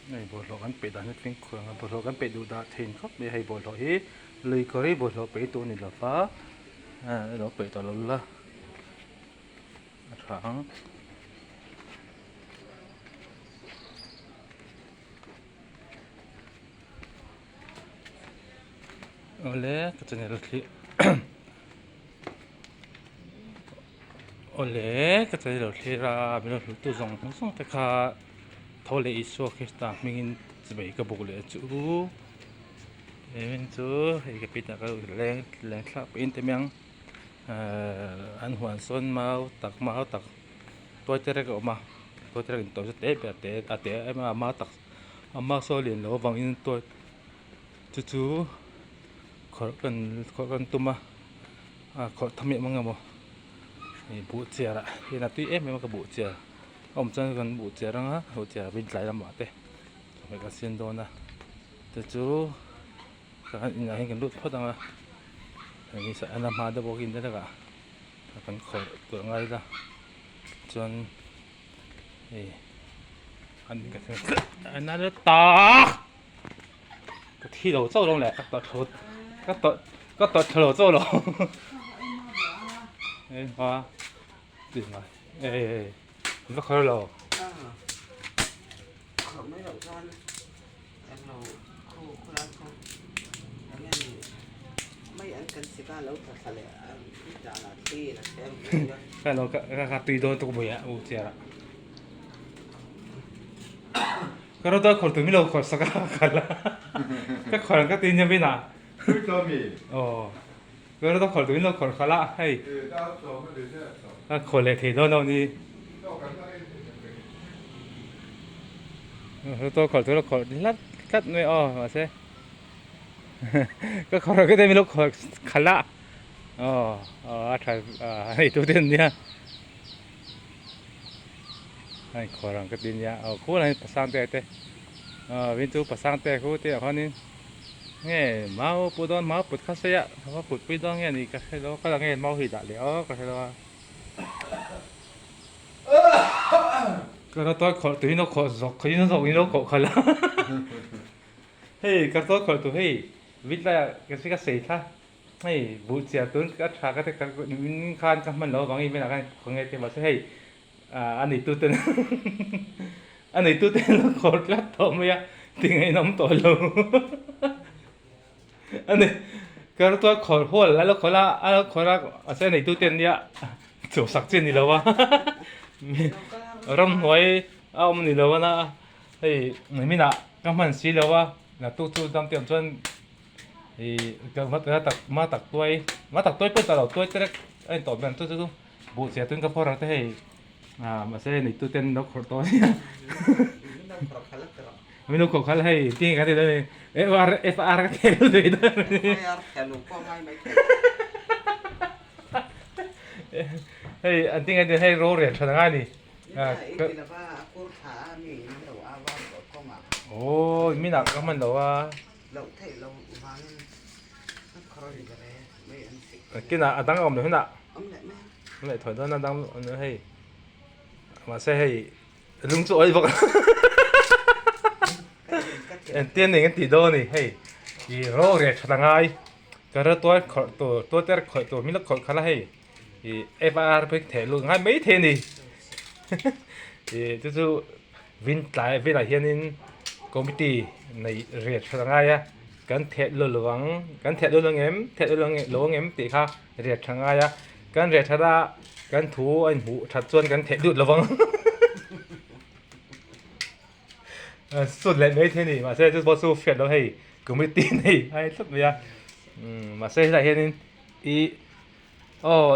Hei bawlhhlawh kan peih dan hi fimkhur ang a bawlhhlawh kan peih duh dah thin khawp mai a hei bawlhhlawh hi lui kawr hi bawlhhlawh peih tur a ni lova ahh lo peih tawh lo la a tha ang. Awle ka channel thli awle ka channel lo thlir a min lo hlut tu zawng zawng te kha tho leh Isua Krista hmingin chawei ka buk leh chu heng chu hei ka pitar ka leng leng thlak pawhin te mai ang ehh an huan sawn mau tak mau tak tuai te rek a awm a tuai te rek in tawm chu te ber te a te em a mau tak a mau saw lian loh avangin tuai chu chu khawrh kan khawrh kan tum a ah khawrh tham em ang emaw ih buh chiar ah hian a tui em em a ka buh chiar a awm chuan kan buh chiar anga buh chiar a tlai lamah te chawhmeh kan siam dawn a te chu kan inah hian kan lut phawt ang a hei a hma deuh bawk in te takah kan khawrh tur a ngai ila chuan hei an an a tak. Ka thi lo chauh lo le ka tawt thlu ka tawt ka tawt thlu lo chauh lo ei hma ti ngai ei ei va khar lo ka lo ka ka tui dawn tuk bui a u chiara Ka rawt a khawr tumi lo khawr sak a kal a ka khawr ka ti nia vin a aw ka rawt a khawr tumi lo khawr khalh a hei ka khawr leh thei dawn lo ni rawt a khawr tumi lo khawr hlat hlat mai aw mahse ka khawr ka ti mi lo khawr khalh a aw a tha hei tu te an nia. A inkhawr ang ka ti nia aw khulai hian pasang te te aw vin chu pasang te khu te ah khuanin nge mau put dawn mau put kha sawi a va put pui dawn nge ni ka hre lo ka la nge mau hi dah leh aw ka hre lo a ka la tawi khawrh tuin a khawrh zawk khaw in a zawk in lo khawh khalh a hei ka tawi khawrh tu hei vin laiah ka si ka sei thla. Hei buh chiah tun ka tha ka ka min khan ka hman lo avangin email ah khan khaw nge te mahse hei a neitu ten a neitu ten lo khawr tlat tawh mai a ti ngaih an awm tawh lo a ni ka ru chuan khawr hual a lo khawr a a lo khawr a mahse a neitu ten nia chhuahsak chi a ni lo a ramhnuai a awm a ni lo a na hei nimin ah ka hman si lo a naktuk chu dam te awm chuan. Ih ka va tak ma tak tuai ma tak tuai pawh ta lo tuai te rek a in tawh ber chu chu buh chiah tun ka phawrh ang te hei ah mahse nei tu ten lo khawrh tawh ania min lo khawrh khalh hei tinge kan ti dawn ni F R F R ka theh lut thei dawn ni hei an tinge an ti hei rorel tha ngai ni aw min ah ka hman lo a. Loh theih lo vangin an khawr a ni ber e, mei an sik ber e. Kinah a dang a awm leh hunah. Awm leh mai ang. Awm leh thawi dawn a dang awm leh hei. Mahse hei lung chu awih bawk. Engtin eng an tih dawn a ni hei i ro reh that a ngai. Ka ro tuai khawrh tur tuai te khawih tur min la khawih khalh a hei i FIR phei theh lut ngai mai thei a ni. I chu chu Vin tlai velah hianin committee nei riat hran a ngai a, kan theh lo lo ang, kan theh lo lo ang em, theh lo lo ang em tih kha riat tha ngai a, kan riat that a kan thu a inhmuh that chuan kan theh lut lo vang sut leh mai thei a ni mahse chu pawh chu hriat loh hei committee nei ai tlat mai a, mahse helaiah hianin ih. Aw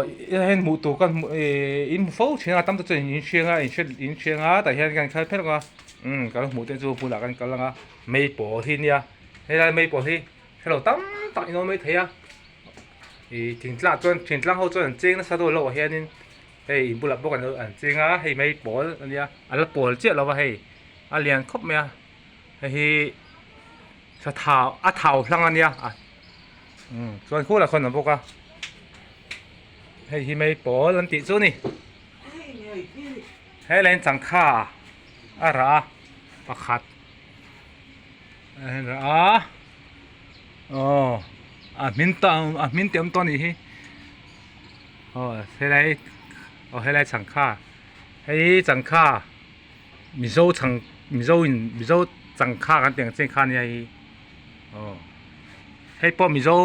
heng hmuh tur ka hmuh ihh in hmu fo thin a tam tak chuan in hriang a in hriat in hriang a tah hian kan kal phelh ang a umm kan hmuh te chu bulah kan kal ang a mei pawl hi nia helai mei pawl hi hrelo tam tak in awm mai thei a ih thingtlang chuan thingtlang ho chuan an cheng nasa dawn loh ah hianin hei in bulah bawk an cheng a hei mei pawl a nia a la pawl chiah lo va hei a lian khawp mai a hei hi thau a thau hlang a nia a. Umm chuan khulah khawn a bawk a hei hi mei pawl an tih chu a ni helai in changkha a rah a pakhat. A aw a hmin ta a hmin te awm tawh a nih hi aw helai aw helai changkha hei changkha mizo chang mizo in mizo changkha kan tih ang chi kha ania hei aw hei pawh mizo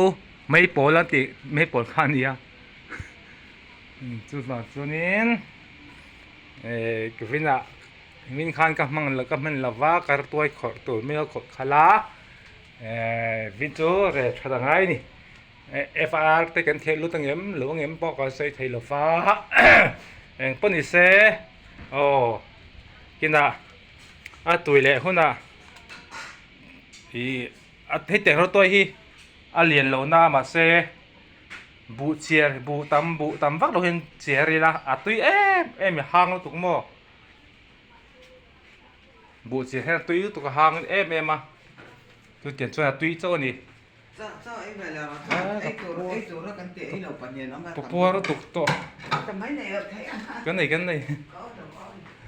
mai pawl an tih mai pawl kha a nia chuvang chuanin eh ka Min khan ka hmang lo ka hman lova kar tuai khawrh tur mai a khawrh khalh a ehh vin chu rel that a ngai a ni FIR te kan theh lut angem lo angem pawh kan sawi thei lova eng pawh ni se aw kinah a tui leh hunah ih a hetiang rawtuai hi a lian lo na mahse. Buh chiar buh tam buh tam vak lo hian chiar ila a tui em em i hang lutuk maw buh chiar hian a tui lutuk a hang em em a chutiang chuan a tui chauh a ni ka puar lutuk tawh kan nei kan nei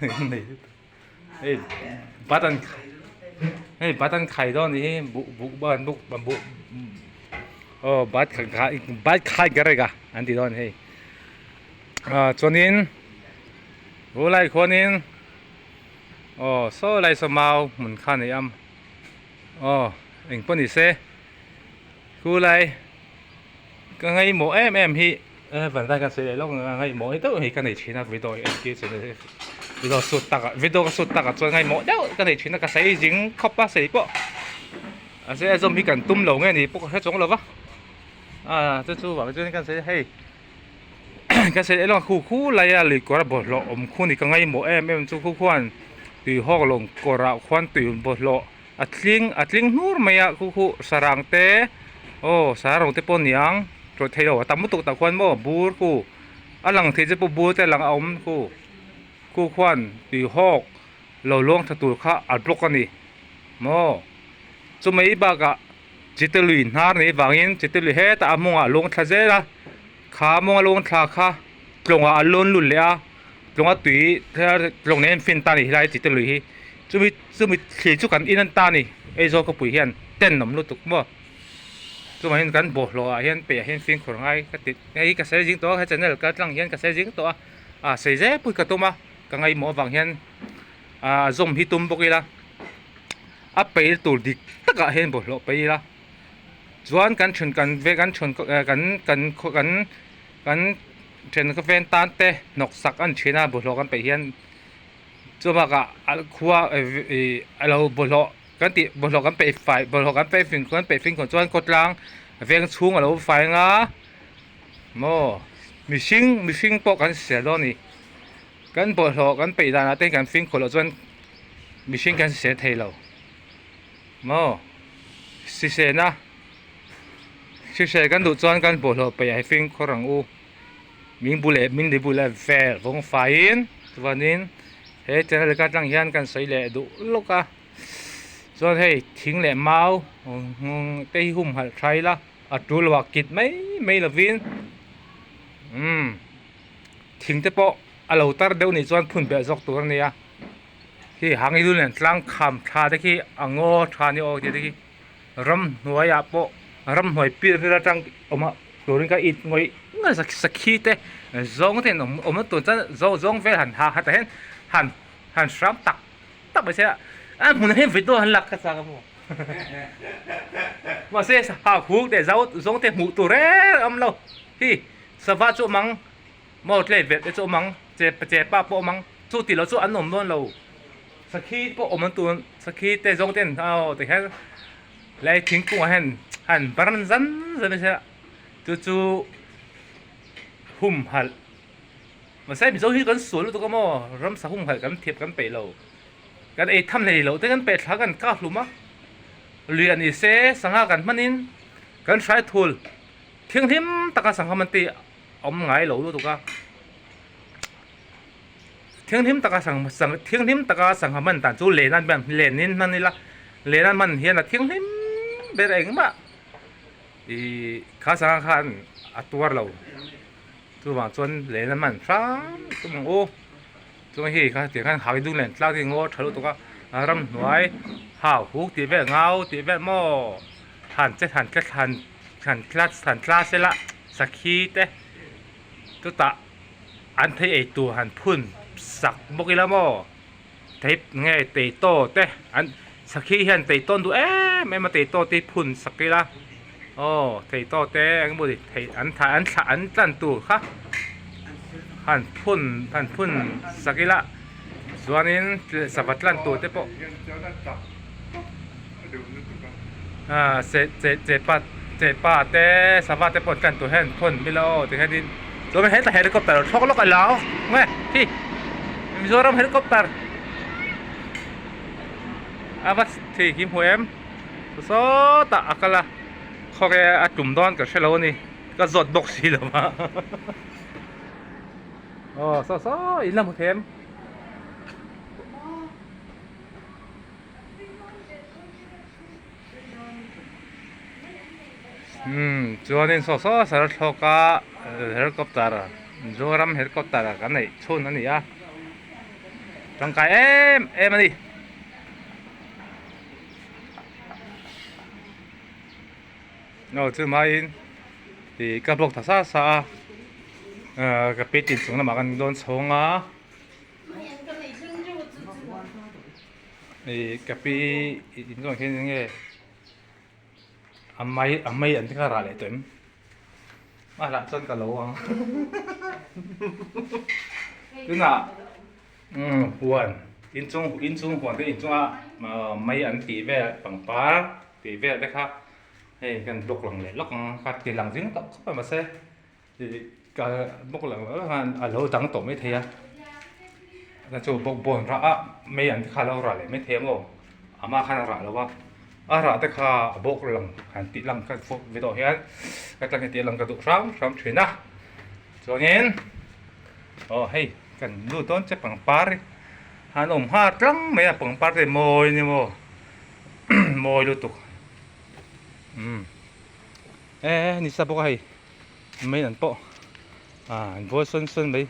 kan nei hei bat an hei bat an khai dawn anih hi buh buh ban buk buh aw bat bat khai ka rek a an ti dawn hei ah chuanin chu lai khuanin aw saw lai saw mau hmun kha a nei a aw engpawh ni se chu lai ka ngaihmawh em em hi. E van zai kan sawi leh lawk ang a ngaihmawh hi deuh hi ka nei thin a video hi entir chu video shoot takah video ka shoot takah chuan ngaihmawh deuh ka nei thin a ka sawi zing khawp a sawi pawh a se a zawm hi kan tum lo nge ni pawh ka hre chuang lo va a chu chu vang chuan kan sawi hei ka sawi leh lawk a khu khu laia lui kawr a bawlhhlawh awm khu ni ka ngaihmawh em em chu khu khuan tui hawk lawng kawrah khuan tui bawlhhlawh a tling a tling hnur mai a khu khu sarang te aw sarang te pawh a ni ang tawih theih loh a tam lutuk tah khuan maw bur khu a lang thei che pawh bur te a lang a awm khu khu khuan tui hawk lo luang tha tur kha a block a ni maw chumai bakah chite lui hnar nei vangin chite lui hetah a mawngah a luang thla zel a kha mawnga luang thla kha tlawngah a lawn lut leh a tlawnga tui tlawng nen fin ta a ni helai chite lui hi chumi chumi thli chu kan in an ta a ni Aizawl khawpui hian ten awm lutuk maw chuvang hian kan bawlhhlawh ah hian peih ah hian fimkhur ngai ka ti hei ka sawi zing tawh a he channel kal tlang hian ka sawi zing tawh a ah sawi zel pawh hi ka tum a ka ngaihmawh avang hian ah zawm hi tum bawk ila a peih tur dik takah hian bawlhhlawh peih ila chuan kan thian kan ve kan thian kan kan kan kan thian ka ven tan te hnawk sak a ni thin a bawlhhlawh kan peih hian chu bakah a khua ih a lo bawlhhlawh kan tih bawlhhlawh kan peih fai bawlhhlawh kan peih fing kan peih fing chuan khawtlang veng chhung a lo fai anga maw mihring mihring pawh kan hrisel dawn a ni kan bawlhhlawh kan peih danah te kan fimkhur loh chuan mihring kan hrisel thei lo. Maw? Hrisena hrisel kan duh chuan kan bawlhhlawh peih ah hi fimkhur ang u. Min bu leh min bu leh vel vawng faiin chuanin he channel ka atang hian kan sawi leh duh lawk a. Chuan hei thing leh mau te hi humhalh tha ila a tul lo ah kit mai mai lovin umm thing te pawh a lo tar deuh nih chuan phun belh zawk tur a nia. Khi hang hi nen tlang kham tha te khi a ngaw tha ni awk tih te khi ramhnuai ah pawh ramhnuai pil vel atang awm a turin ka it ngawih ngawih sakhi te zawng te an awm awm na tur chuan zawng zawng vel han ha tah hian han han hram tak tak mai se a a hmunah hian video han lak ka chak a maw mahse ha huk leh zau zawng te hmuh tur reng a awm lo hi sava chu awm ang. Maw tlei vet te chu awm ang, che che pa pawh awm ang, chu tih loh chu an awm dawn lo. Sakhi pawh awm an tun, sakhi te zawng ten aw ti hian lai thingkung ah hian han bar zan zan mai sia, chu chu humhalh mahse Mizo hi kan sual lutuk a maw, ramsa humhalh kan thiap kan peih lo, kan ei tham hlei loh te kan peih thla kan kah hlum a, lui ah ni se sangha kan hman in kan hrai thul thianghlim taka sangha man te awm ngai lo lutuk a thianghlim taka sang sang thianghlim taka sangha man dan chu len an len in hman ila len an hman hian a thianghlim ber engmah ih kha sangha khan a tuar lo chuvang chuan len an hman hram tum ang u chuan hei kha tiang khan hau dun len tlak hi ngaw tha lutuk a. ramhnuai hau huk tih vel ngau tih vel maw han che han tla han han tla han tla sela sakhi te chutah an thei ei tur han phun sak bawk ila maw thei nge teitaw te an sakhi hian teitaw an duh em em a teitaw te hi phun sak ila aw teitaw te eng emaw ni thei an thah an thlah an tlan tur kha han phun han phun sak ila chuanin sava tlan tur te pawh ah che che chepa chepa te sava te pawh tlan tur hian phun ila aw tikhianin chuan hetah helicopter a thlawk lawk a lo nge hi Mizoram helicopter a va thei hi hmu em sawtah a kal a khawnge a tum dawn ka hrelo a ni ka zawt bawk si lo va aw saw saw in la hmu thei em. Umm chuanin saw saw sar thlawk a helicopter Mizoram helicopter kan neih chhun a ni a tangkai em em a ni. Aw chu hmaiin ih ka block ta sa sa a ah ka pi tin chung lamah kan dawn chhawng a. Ih ka pi in zawng hian enge a mai a mai an te kha rah leh tawh em a rah chuan ka lo ang tunah umm huan inchung inchung huan te inchunga mai an tih vel pangpar tih vel te kha hei kan block lang leh lawk ang ka ti lang zing tawh khawp a mahse. Ih ka bawk lo khan a lo dang tawh maithei a chuan chu bawk bawn rah a mei ang te kha a lo rah leh maithei a maw a hma khan a rah lo a a rah te kha a bawk lang han tih lang kha ve tawh hian ka tlang hi tih lang ka duh hram hram thin a chuanin aw hei kan lut dawn che pangpar an awm nghal tlang mai a pangpar te mawi a ni maw mawi lutuk umm e ni sa bawk a hei. Mai an pawh ah an vawi sawn sawn mai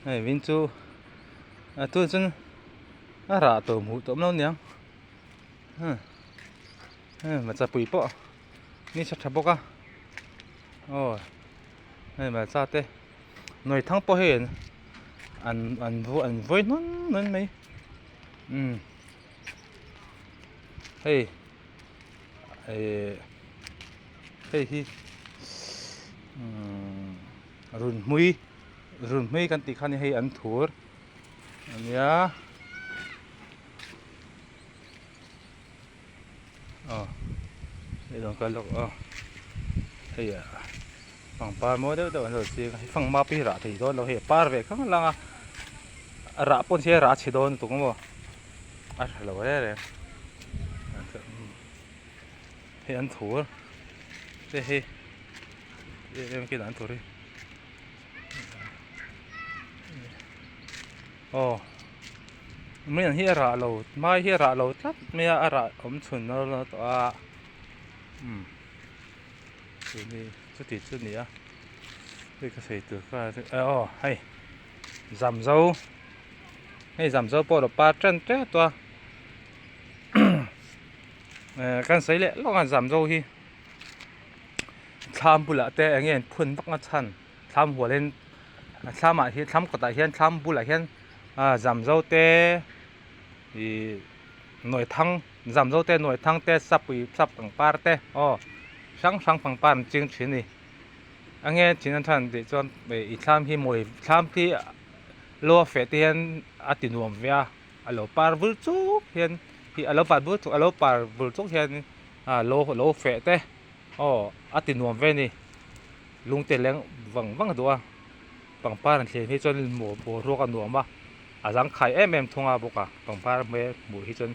hei vin chu a tunah chuan a rah tawh hmuh tawh awm lo aniang huh hei hmarcha pui pawh ni tha tha bawk a aw hei hmarcha te nawi thang pawh hei an an an vawi hnawn hnawn mai umm hei. Ehh hei hi umm runhmui runhmui kan tih kha ni hei an thur a nia aw hei rawn kal lawk aw hei ah pangpar mawi deuh deuh an rawn ching a hei fangma pawh hi rah thei dawn lo hei a par ve khang lang a a rah pawh ni se a rah chhe dawn lutuk maw. A tha lo reng reng hei an thur te hi em em khi an thur hi aw mai an hi a rah lo mai hi a rah lo tlat mai a a rah awm chhun a la tawh a umm chu ni chuti chu a ni a hei ka sawi tur kha aw hei zamzo. Hei zamzo pawh lo par tan tep a eh kan sawi leh lawk a zamzo hi thlam bulah te eng nge an phun vak na chhan thlam hual in thlam ah hian thlam kawtah hian thlam bulah hian ah zamzo te ih nawi thang zamzo te nawi thang te sapui sap pangpar te aw hrang hrang pangpar an ching thin a ni eng nge chin a chhan tih chuan ih thlam hi mawi thlam hi. Lo a feh te hian a ti nuam ve a, a lo par vul chuk hian hi a lo par vul chuk a lo par vul chuk hian ah lo lo feh te aw a ti nuam ve a ni lung te leng vang vang duh a pangpar an thlir hi chuan maw boruak a nuam a a zangkhai em em thung a bawk a pangpar hmel hmuh hi chuan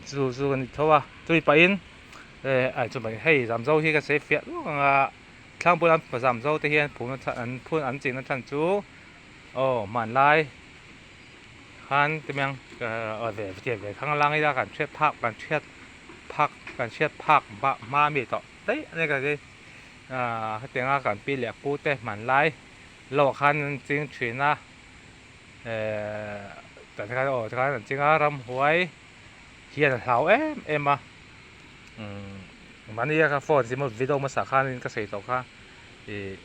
chu chu a ni tho a chumi pahin eh ah chumi hei zamzo hi ka sawi fiah luak ang a thlang bulah zamzo te hian phun an phun an chihna chhan chu. Aw hmanlai khan ti mai ang aw ve ve ve khang lang ila kan hriat phak kan hriat phak kan hriat phak hma hma ami tawh daih a ni ka ti ah hetiang a kan pi leh pu te hmanlai lawk khan an ching thin a ehh. Tah te khan aw tikhan an ching a ramhuai hian a hlau em em a umm mahni a ka phone zim video hmasa khanin ka sawi tawh kha ih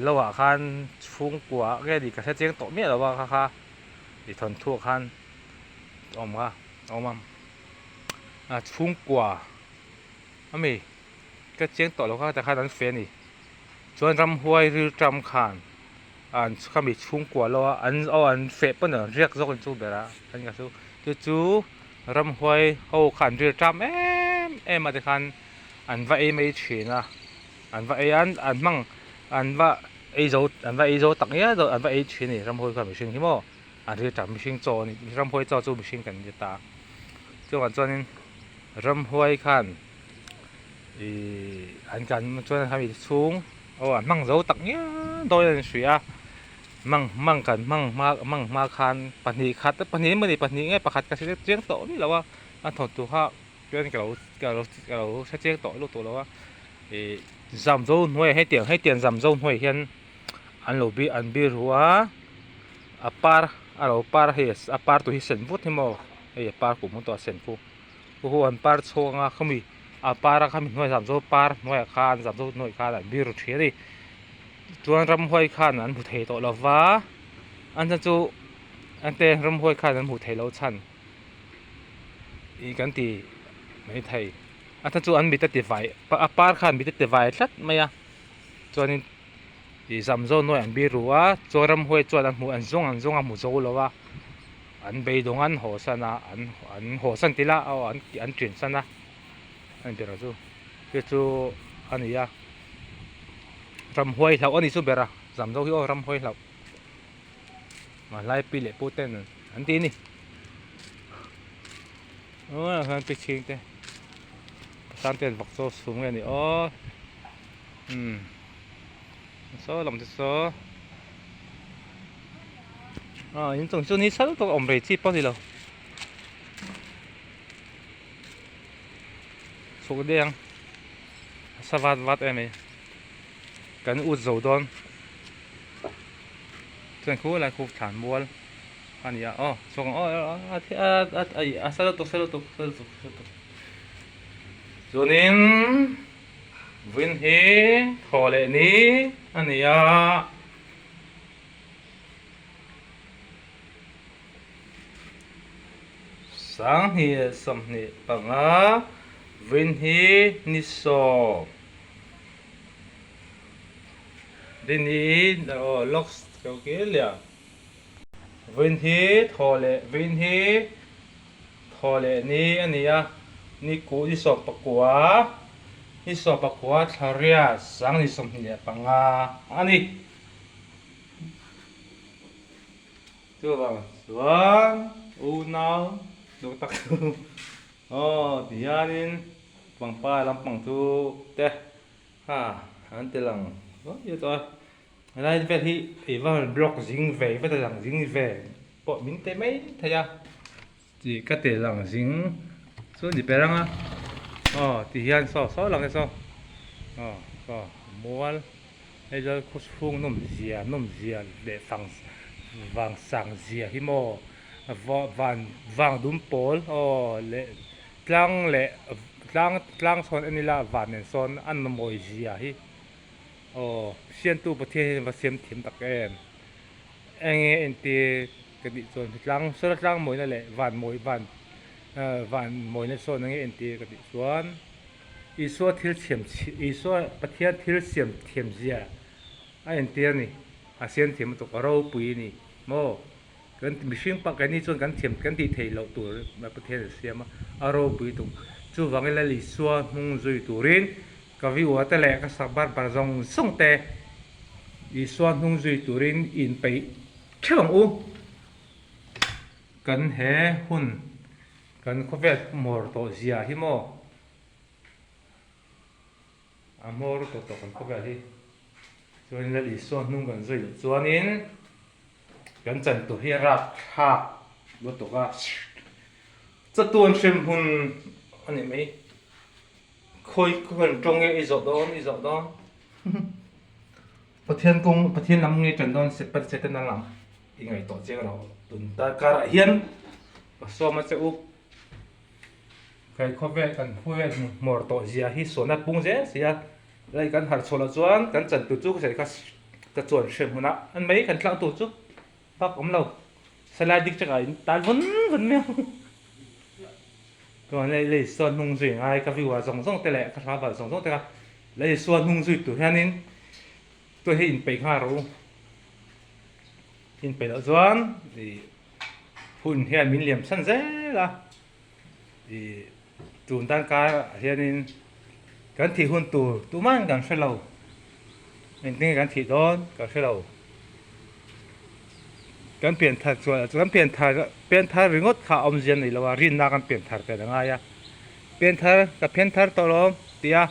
lo ah khan chhungkua nge ni ka hre chiang tawh miah lo a kha kha ih thawnthu ah khan a awm kha a awm a a chhungkua ami ka chiang tawh lo kha tikhan an feh a ni chuan ramhuai riltam khan. An khami chhungkua lo a an aw an feh pawn an riak zawk in chu ber a an ka chu chu chu ramhuai ho kha an ril ṭam em em a tikhan an va ei mai thin a an va ei a an hmang an va ei zo an va ei zo tak ngial dawn an va ei thin a ni ramhuai kha mihring hi maw an ril ṭam mihring chaw a ni ramhuai chaw chu mihring kan ni ta chuvang chuanin ramhuai khan Ihh an kan chuan khami chhung aw an hmang zo tak ngial dawn a ni hrih a hmang hmang kan hmang hma hmang hma khan pahnih khat pahnih emaw ni pahnih nge pakhat ka hre chiang tawh miah lo a a thawnthu kha chuan ka lo ka lo ka lo hre chiang tawh lutuk lo a ih zam zo hnuaiah hetiang hetiang zam zo hnuaiah hian an lo bi an bir ru a a par a lo par hei a par tur hi sen vut hi maw hei a par kum hun tawh a sen khu. Hu an par chhuak anga khami a par a khami hnuai zam zo par hnuaiah khan zam zo hnuai khan an bir ru thin a ni chuan ramhuai khan an hmu thei tawh lo va an chan chu an te ramhuai khan an hmuh theih loh chhan ih kan ti mai thei a chhan chu an mit a ti vai a par khan mit a ti vai tlat mai a chuanin ih zam zo hnuai an bir ru a chuan ramhuai chuan an hmuh an zawng an zawng a hmu zo lo va. An beidawng an haw san a an an haw san tih la aw an an ṭin san a a ni ber chu chu chu a ni a ramhuai hlauh a ni chu ber a zam zo hi aw ramhuai hlauh hmanlai pi leh pu ten an ti a ni aw hian pi chhing te pasang ten vawk chaw chhum nge a ni aw umm saw lam te saw. Ah in chung chu ni sal tawk awm rei chi pawh a ni lo chhuk daih ang a sa vat vat em mai kan ut zo dawn chuan khu lai khu thlan mual a ni a aw chhuk ang aw a sa lutuk sa lutuk sa lutuk sa lutuk chuanin vawin hi thaw leh ni a ni a. Sanghnih 25 vin hi ni sawm dini aw locks ka ke lian vin hi thaw leh vin hi thaw leh ni a ni a ni kuh ni sawm pakua ni sawm pakua thla riat sanghnih 25 a ni. Chuvang chuan unau duh tak chu aw ti hianin pangpar lampang chu te ha an ti lang ruai tawh a helai vel hi ih va han block zing ve va ti lang zing ve pawh min ti mai thei a tih ka ti lang zing chu ni ber ang a aw ti hian saw saw lang e saw aw saw mual. Hei chuan khaw chhung nawm zia nawm zia leh fang vang sang zia hi maw van vang dum pawl aw leh tlang leh tlang tlang sawn en ila van nen sawn a mawi zia hi aw siamtu Pathian hian va siam thiam tak em eng nge entir ka tih chuan tlang sawn a tlang mawina leh van mawi van van mawina sawn eng nge entir ka tih chuan. Isua thil siam Isua Pathian thil siam thiam zia a entir a ni. A siam thiam lutuk a ropui a ni maw? Kan mihring pah keini chuan kan thiam kan tih theih loh tur Pathian a siam a, a ropui lutuk. Chuvangin Lal Isua hnung zui turin ka viewer te leh ka sak bar bar zawng zawng te Isua hnung zui turin inpeih theuh ang u. Kan he hun Kan khawvel hmawr tawh zia hi maw? A hmawr tawh tawh kan khawvel hi. Chuanin Lal Isua hnung kan zui loh chuanin kan chan tur hi a rapthlak lutuk a. Chatuan hremhmun a ni mai. Khawi khawi tawng nge i zawh dawn i zawh dawn. Pathian kawng Pathian lam nge tan dawn Setana lam. I ngaihtuah chiang rawh. Tun darkarah hian ka sawm a che u. Kan khawvel kan khawvel hmawr tawh zia hi sualna pung zel si a, lai kan harh chhuah loh chuan kan chan tur chu ka sawi kha ka chuan hrem hunah an mai kan tlang tur chu bak awm lo. Salai dik chakah in tan vun vun mai ang. Chuan lei lei suan hnung zui ngai ka view ah zawng zawng te leh ka hla bal zawng zawng te kha lei suan hnung zui tur hianin chuan hei inpeih nghal rawh u. Inpeih loh chuan ih hun hian min liam chhan zel a ih tun tan kar ah hianin kan thih hun tur tumah kan hre lo engtin nge kan thih dawn kan hre lo kan pian thar chuan kan pian thar pian thar ringawt kha a awmzia a nei lo a rinna kan pian thar tel a ngai a pian thar ka pian thar tawh lo tih a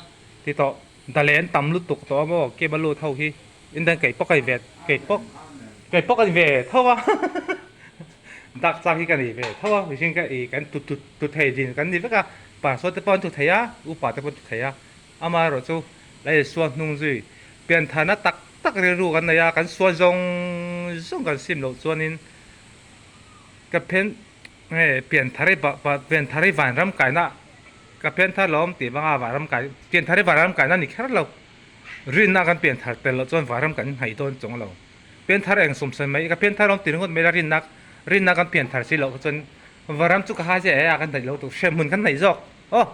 ti tawh. Dalen tam lutuk tawh a maw cab a lut ho hi in dan kei pawh ka ni ve kei pawh kei pawh ka ni ve tho a dak chak hi ka ni ve tho a mihring ka ih kan tu tu tu thei din kan ni vek a pastor te pawh an tu thei a upa te pawh an tu thei a amaherawh chu la Isua hnung zui piantharna tak tak rilru kan nei a kan sual zawng zawng kan sim loh chuanin ka phen nge pianthar hi pianthar hi vanram kaina Ka pianthar lo awm tih vanga vanram kai pianthar hi vanram kaina ni kher lo. Rinna kan pianthar tel loh chuan vanram kan inhnaih dawn chuang lo. Pianthar eng sawmsawi mai ka pianthar awm tih ringawt mai la rinna rinna kan pianthar si loh chuan vanram chu ka hai zia e a kan hnaih lo tur hremhmun kan hnaih zawk aw.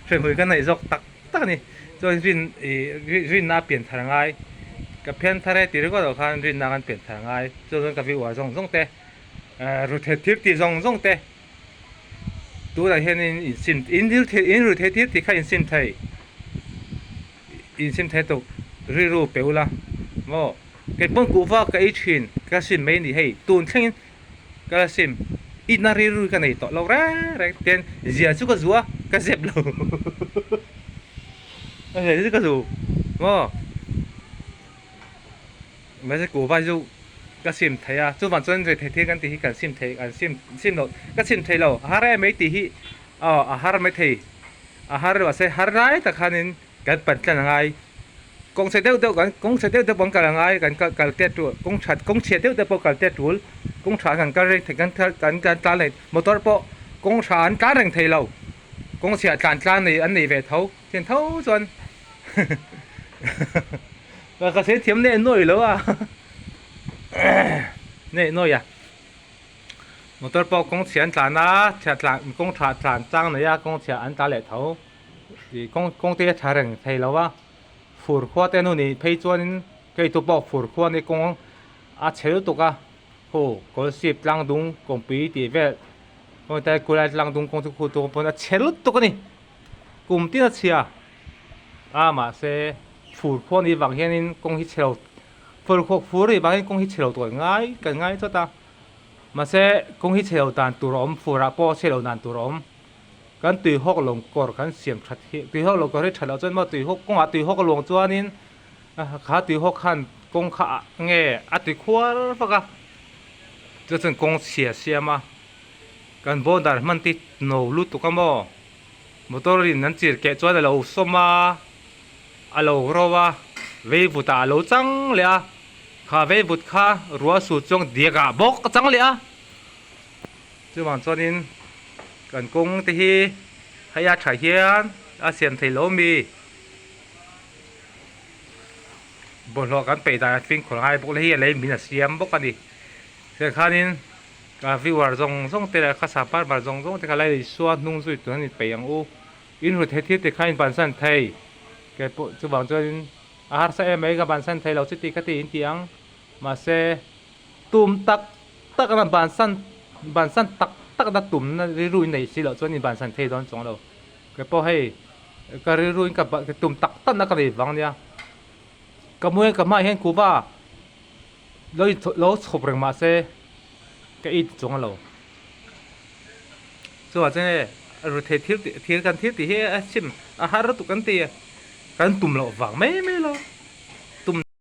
Hremhmun kan hnaih zawk tak tak a ni. Chuan rin ih rinna a pianthar ngai ka pianthar e tih ringawt loh khan rinna kan pianthar ngai chuan chuan ka viewer zawng zawng te Ruthei thil tih zawng zawng te tunah hianin insim in in ruthei thil tih kha insim thei insim thei tuk rilru pe ula maw kei pawn kuhva ka ei thin ka sim mai a ni hei tun thlengin ka la sim itna rilru hi ka nei tawh lo reng reng tian zia chu ka zu a ka zep lo zia chu ka zu maw. Mahse kuhva chu ka sim thei a, chuvang chuan rethei thil kan tih hi kan sim thei kan sim sim loh ka sim thei lo a har em mai tih hi aw a har mai thei a har mahse har lai tak khanin kan pan tlan a ngai kawng chhe deuh deuh kan kawng chhe deuh deuh pawh an kal a ngai kan kal kal te tul kawng that kawng chhia deuh deuh pawh kal te tul kawng tha kan kal reng thei kan kan kan tlan reng motor pawh kawng tha an tlan reng thei lo kawng chhia tlan tlan nei an nei ve tho thian tho chuan. Ka sawi thiam neh nuai lo a neh nuai a motor pawh kawng chhia an tlan a chhia tlan kawng tha tlan chang nei a kawng chhia an tlan leh tho ih kawng kawng te a tha reng thei lo a fur khua te nu nih phei chuanin kei tu pawh fur khua ni kawng a chhe lutuk a khu kawlsip tlang dung kawngpui tih vel kulai tlang dung kawng chu khu tu pawn a chhe lutuk a ni. Kum tin a chhia a mahse fur khuan ih vang hianin kawng hi chhe lo fur khuak fur ih vangin kawng hi chhe lo tur ngai kan ngai chawt a mahse kawng hi chhe lo dan tur a awm fur ah pawh chhe lo dan tur a awm kan tui hawk lawng kawr kan siam that hi tui hawk lawng kawr hi that loh chuan maw tui hawk kawngah tui hawk a luang chuanin kha tui hawk khan kawng kha ah nge a ti khuar vak a chu chuan kawng chhia siam a kan border hman te no lutuk a maw. Motor in an chir keh chuan a lo sawm a, a lo ro a, veivut ah a lo chang leh a, kha veivut kha ruah su chuang diak ah bawk a chang leh a. Chuvang chuanin kan kawng te hi hei a tha hian a siam thei lo mi bawlhhlawh kan peih dan a fimkhur ngai bawk le hi a lei min a siam bawk a ni. Tiang khanin. Ka viewer zawng zawng te leh ka subscriber zawng zawng te kha lai Isua hnung zui tur an inpeih ang u. In ru thei thil ti kha in bansan thei. Kei pawh chuvang chuanin a harsa em mai ka bansan thei lo chuti ka ti in ti ang. Mahse tum tak tak na bansan bansan tak tak na tum na rilru in nei si loh chuan in bansan thei dawn chuang lo. Kei pawh hei ka rilru in ka tum tak tak na ka nei vang nia. Ka hmuh hian ka hmaah hian kuhva Lo lo chhawp reng mah se ka ei ti chuang a lo. Chuvang chuan hei ruthei thil tih thil kan thil tih hi a chim a har lutuk kan ti a, kan tum loh vang mai mai lo.